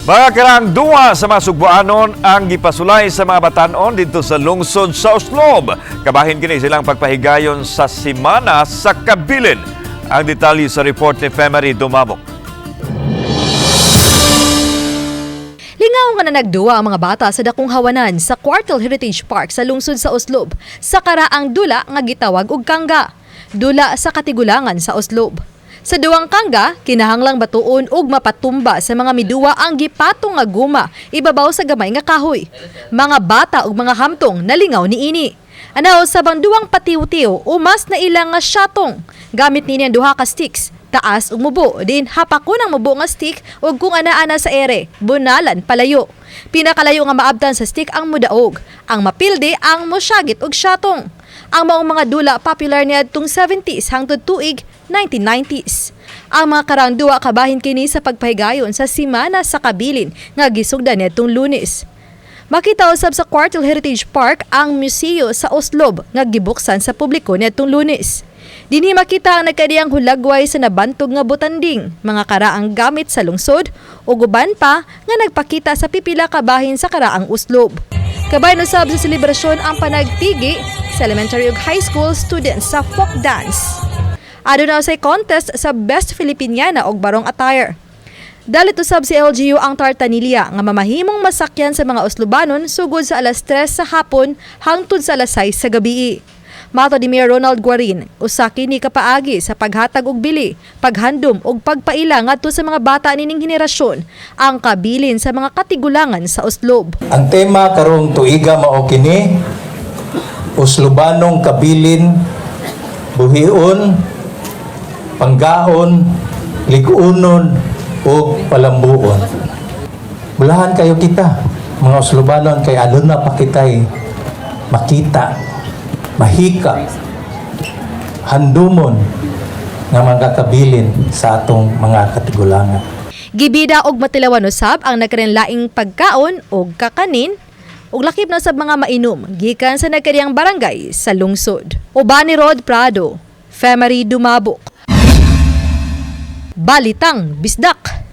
Mga karaang duwa sa mga Sugbuanon ang gipasulay sa mga batanon dito sa lungsod sa Oslob. Kabahin kini silang pagpahigayon sa Simana sa Kabilin. Ang detalye sa report ni Femery Dumabok. Lingaw nga na nagduwa ang mga bata sa dakong hawanan sa Quartel Heritage Park sa lungsod sa Oslob sa karaang dula nga gitawag og kangga. Dula sa katigulangan sa Oslob. Sa duwang kangga, kinahanglang batuon og mapatumba sa mga miduwa ang gipatong nga guma ibabaw sa gamay nga kahoy. Mga bata ug mga hamtong nalingaw niini. Anaw sa duwang patiw-tiw o mas na ilang nga syatong. Gamit niini ang duha ka sticks, taas ug mubo, din hapakon ang mubo nga stick ug kung ana-ana sa ere, bunalan palayo. Pinakalayo nga maabtan sa stick ang mudaog, ang mapildi ang mosyagit og syatong. Ang maong mga dula popular niadtong 70s hangtod tuig 1990s. Ang mga karaang duwa kabahin kini sa pagpahigayon sa Simana sa Kabilin nga gisugdan niadtong Lunes. Makita usab sa Quartel Heritage Park ang museo sa Oslob nga gibuksan sa publiko niadtong Lunes. Dinhi makita ang nagkadiyang hulagway sa nabantog nga butanding, mga karaang gamit sa lungsod ug uban pa nga nagpakita sa pipila ka bahin sa karaang Oslob. Kabahin usab sa selebrasyon ang panagtigi sa elementary ug high school students sa folk dance. Aduna sa contest sa Best Filipiniana ug Barong Attire. Dalit usab si LGU ang Tartanilla nga mamahimong masakyan sa mga Oslobanon sugod sa alas 3 sa hapon hangtod sa alas 6 sa gabi. Matod ni Mayor Ronald Guarin, usa kini kapaagi sa paghatag og bili, paghandom ug pagpaila ngadto sa mga bata nining henerasyon ang kabilin sa mga katigulangan sa Oslob. Ang tema karong tuiga mao kini, Uslubanong kabilin, buhion, panggaon, liguonon ug palambuon. Bulahan kayo kita, mga Uslubanon, kay aduna pa kitay makita, mahika, handumon nga mga kabilin sa atong mga katigulangan. Gibida og matilawan usab ang nagkarinlaing pagkaon og kakanin ug lakip na sa mga mainom gikan sa nagkariyang barangay sa lungsod. Uban ni Rod Prado, Femery Dumabok. Balitang Bisdak.